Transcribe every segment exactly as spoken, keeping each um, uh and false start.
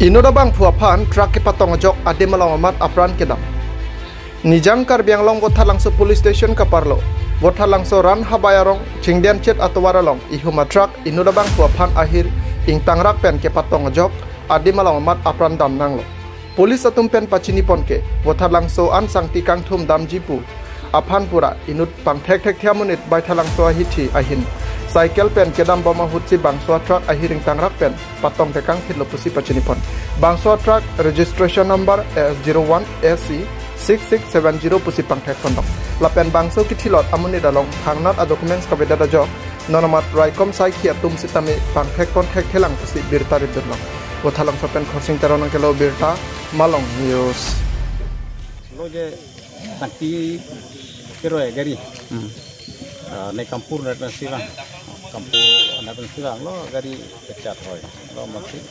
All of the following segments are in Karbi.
Inut abangphu aphan truck kepatong ajok adim along amat apran kedam. Nijang Karbi Anglong Vothatlangso Police Station kaparlo, Vothatlangso Ran Habai arong Chingdenchet atovar along ihum a truck inut abangphu aphan ahir ingtangrak pen kepatong ajok adim along amat apran dam nanglo. Police atum pen pachini pon ke, Vothatlangso an sangti kangthum damji pu aphan pura inut pangthek thekthe amonit Baithalangso ahithi ahin cycle pen kedam bom ahutsi bangso a truck ahir ingtangrak pen patong tekang thitlo pusi pachini pon. Bangso a truck registration number S zero one S C six six seven zero pusi pangthek pon dok. Lapen bangso kithilot amonit along thangnat a documents kavedet ajok non amat raikom saikhi atum sitame pangthek pon thekthelang pusi birta ridun long. Vothatlangso pen Khorsing Teron nangkelo birta, Malong News. Lo je sangti keroi gari. Hmm. Ah, ne Kampur na pensi vang. Kampur na pensi vanglo gari kechat hoi. Lo masi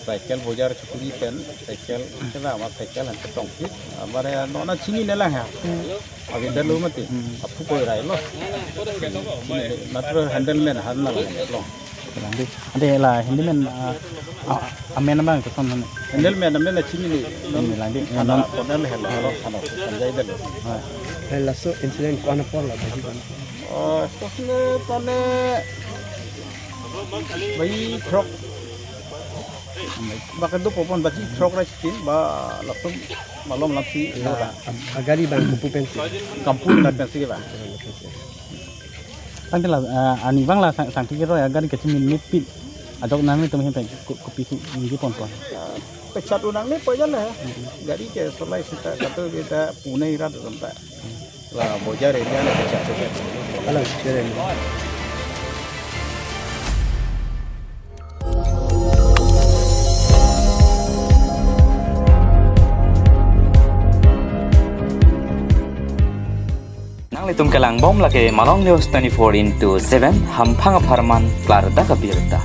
cycle bojar chukuri pen cycle kena ma cycle han ketong kit. Amare nona chinine lang ha. Ave dalo mati. Hmm. Aphu koi rai lo. Chinine, matra handleman han na lang lo. Lang di. Ante la handyman, ah, ah, amen abang koson han. Handleman amen la chinine. Chinine lang di. Ana, non, konan helo, ano, sanjai dalo. Ah. Laso incident ko-an apor la, bagi ko-an apor? Oh, kosne tane bai truck. Baka do popon bagi truck ra chitin ba langsung malom lamsi. La, a, a gari abang kopu pensi? Kampur na pensi ba. Tangte la, ah, arnivang la sang, sangti keroi a gari kachimin mepik ajok nanglitum ahin pen ko-, kopisi ningje ponpo? Ah, pechat unang ne pojan le. Hmm. Gari ke solai sita kato beta Pune rat dam ta. La bojar area ne pechat sita. Alang, chere. Nanglitum kelang bom lake Malong News twenty-four into seven, hamphang apharman klardak abirta.